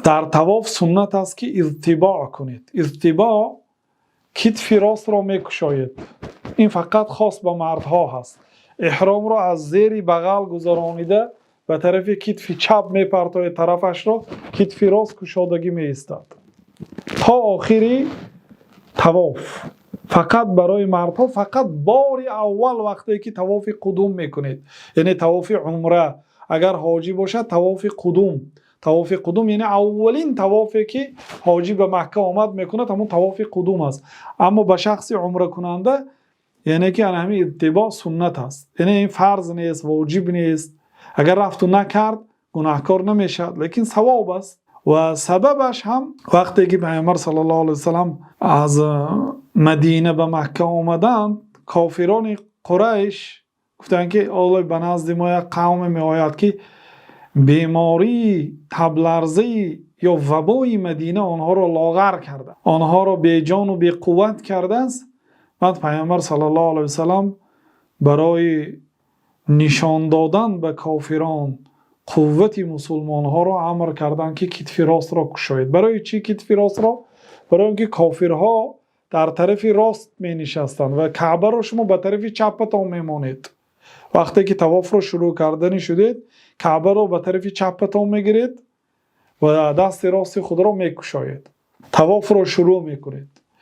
Дар тавоф суннат аст, ки изтибоъ кунед. Изтибоъ: китфи ростро мекушоед. Ин фақат хос ба мардҳо ҳаст. Эҳромро аз зери бағал гузаронида, ба тарафи китфи чап мепартоед тарафашро, китфи рост кушодагӣ меистад то охири тавоф. Фақат барои мардҳо, фақат бори аввал, вақте ки тавофи қудум мекунед, яъне тавофи умра, агар ҳоҷӣ бошад, тавофи қудум. Тавофи қудум яъне аввалин тавофе, ки ҳоҷӣ ба Макка омад, мекунад, ҳамон тавофи қудум аст. Аммо ба шахси умракунанда, яъне ки ана ҳамин иттибоъ суннат аст, яъне ин фарз нест, воҷиб нест. Агар рафту накард, гунаҳкор намешавад, лекин савоб аст. Ва сабабаш ҳам вақте ки Пайғамбар саллаллоҳу алайҳи васаллам аз Мадина ба Макка омаданд, кофирони Қурайш гуфтанд, ки олло, ба назди мо як қавме меояд, ки бемории табларзаи ё вабои Мадина онҳоро лоғар карда, онҳоро беҷону беқувват кардааст. Баъд Пайғамбар саллаллоҳу алайҳи васаллам барои нишон додан ба кофирон қуввати мусулмонҳоро амр карданд, ки китфи ростро кушоед. Барои чӣ китфи ростро? Барои он ки кофирҳо дар тарафи рост менишастанд ва Каъбаро шумо ба тарафи чаппатон мемонед. Вақте ки тавофро шурӯъ карданӣ шудед, Каъбаро ба тарафи чаппатон мегиред ва дасти рости худро мекушоед, тавофро шурӯъ мекунед.